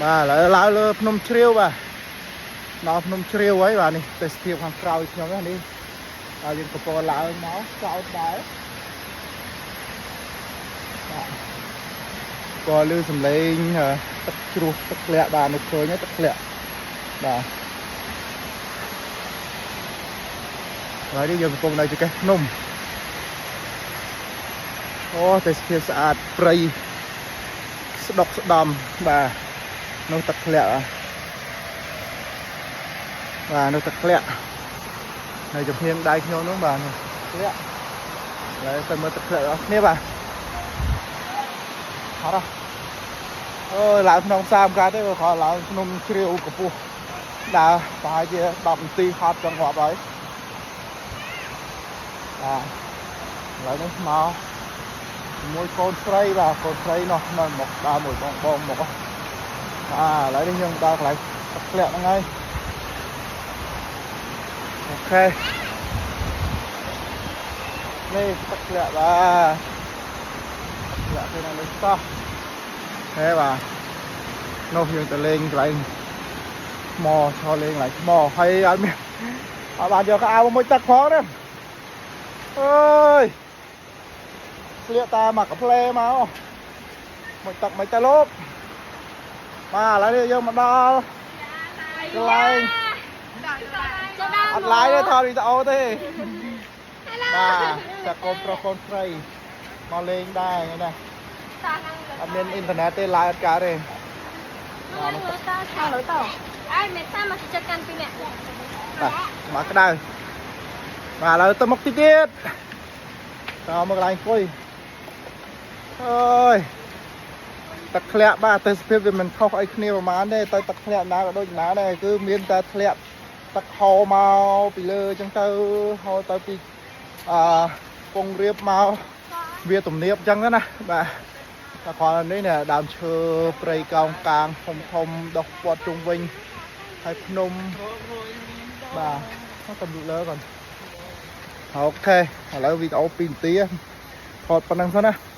បាទឥឡូវឡើងលើភ្នំជ្រាវបាទដល់ភ្នំជ្រាវហើយបាទនេះទេសភាពខាងក្រោយខ្ញុំនេះហើយយើងកំពុងឡើងមកចោតដែរបាទក៏ឮសំឡេងទឹកជ្រោះទឹកធ្លាក់បាទនោះឃើញទឹកធ្លាក់បាទហើយនេះយើងកំពុងនៅចង្កេះភ្នំអូទេសភាពស្អាតព្រៃស្ដុកស្ដំបាទនោះទឹកធ្លាក់បាទនោះទឹកធ្លាក់ហើយចំហៀងដៃខ្ញុំនោះបាទនោះធ្លាក់ហើយទៅមើលទឹកធ្លាក់របស់គ្នាបាទអត់អើយឡើងក្នុងសាមកាទេបើខឡើងភ្នំជ្រាវកម្ពស់ដើរប្រហែលជា10នាទីហត់ចង់ងាប់ហើយបាទឥឡូវនេះមកមួយកូនស្រីបាទកូនស្រីនោះនៅមកដើរមួយបងបងមកបាទឥឡូវនេះយើងដល់កន្លែងទឹកធ្លាក់ហ្នឹងហើយ OK នេះទឹកធ្លាក់បាទទឹកធ្លាក់ទៅនៅនេះតោះហេបាទនោះយើងទៅលេងកន្លែងថ្មឈរលេងកន្លែងថ្មហើយអត់មានអត់បានយកខោអាវមកមួយទឹកផងទេអើយស្លៀកតាមកកាផ្លេមកមួយទឹកមិនទៅលោកបាទឥឡូវនេះយើងមកដល់កន្លែងអត់ live ទេថតវីដេអូទេបាទតែកូនប្រុសកូនស្រីមកលេងដែរថ្ងៃនេះអត់មានអ៊ីនធឺណិតទេ live អត់កើតទេបាទនោះទឹក ឆាលុយតអើមេតាមកចិត្តកាន់ពីរនាក់ បាទមកក្តៅបាទឥឡូវទៅមុខតិចទៀតតមកកន្លែងអង្គុយអើយទឹកធ្លាក់បាទទេសភាពវាមិនខុសអីគ្នាប្រហែលទេទៅទឹកធ្លាក់ណាក៏ដូចណាដែរគឺមានតែធ្លាក់ទឹកហូរមកពីលើអញ្ចឹងទៅហូរទៅពីអឺពងរៀបមកវាទំនាបអញ្ចឹងណាបាទតែគ្រាន់តែនេះនេះដើមឈើព្រៃកោងកាងធំធំដុះព័ទ្ធជុំវិញហើយភ្នំ បាទមកកំលើก่อน OK ឥឡូវវីដេអូ2នាទីថតប៉ុណ្្នឹងសិនណា។